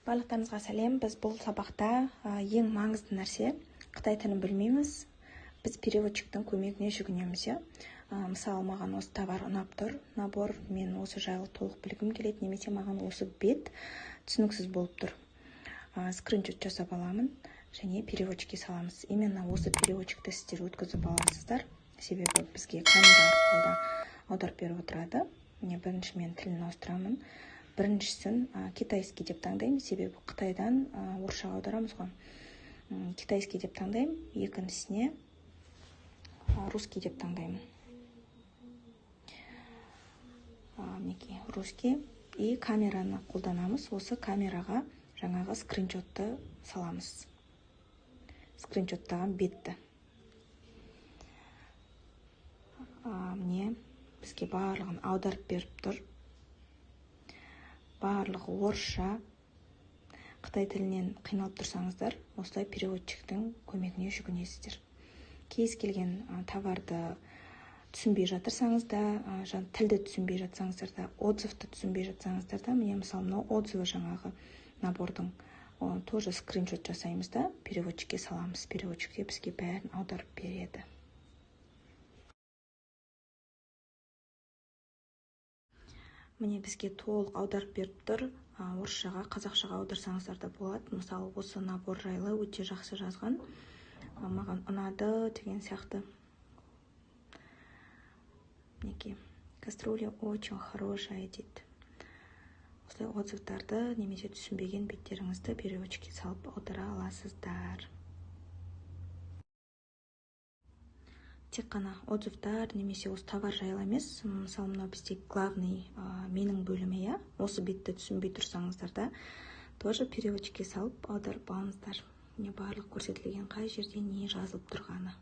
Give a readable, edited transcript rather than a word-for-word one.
Барлықтарыңызға сәлем. Біз бұл сабақта ең маңызды нәрсе, қытай тілін білмейміз, біз переводчиктің көмегіне жүгінеміз, иә. Мысалы, маған осы товар ұнап тұр, набор, мен осы жайлы толық білгім келеді, немесе маған осы бет түсініксіз болып тұр. Скриншот жасап аламын және переводчикке саламыз. Именно осы переводчикті сіздер өткізіп аласыздар, себебі бізге камера арқылы да аударып беріп отырады. Міне, бірінші мен тілін ауыстырамын. Біріншісін китайский деп таңдаймын, себебі қытайдан орысшаға аударамыз ғой. Китайский деп таңдаймын, екіншісіне русский деп таңдаймын. Мінекей, русский. И камераны қолданамыз. Осы камераға жаңағы скриншотты саламыз. Скриншоттаған бетті. Міне, бізге барлығын аударып беріп тұр. Барлығы орысша. Қытай тілінен қиналып тұрсаңыздар, осылай переводчиктің көмегіне жүгінесіздер. Кез келген товарды түсінбей жатырсаңыз да, тілді түсінбей жатсаңыздар да, отзывты түсінбей жатсаңыздар да, міне, мысалы, мынау отзывы жаңағы набордың, тоже скриншот жасаймыз да, переводчикке саламыз. Переводчикте бізге бәрін аударып береді. Міне, бізге толық аударып беріп тұр. Орысшаға, қазақшаға аударсаңыздар да болады. Мысалы, осы набор жайлы өте жақсы жазған, маған ұнады деген сияқты. Мінекей, кастрюля очень хорошая дейді. Осылай отзывтарды немесе түсінбеген беттеріңізді переводчикке салып аудара аласыздар. Тек қана отзывтар немесе осы товар жайлы емес, мысалы, мынау бізде главный менің бөлімі, иә, осы бетті түсінбей тұрсаңыздар да, тоже переводчикке салып аударып алыңыздар. Міне, барлық көрсетілген, қай жерде не жазылып тұрғаны.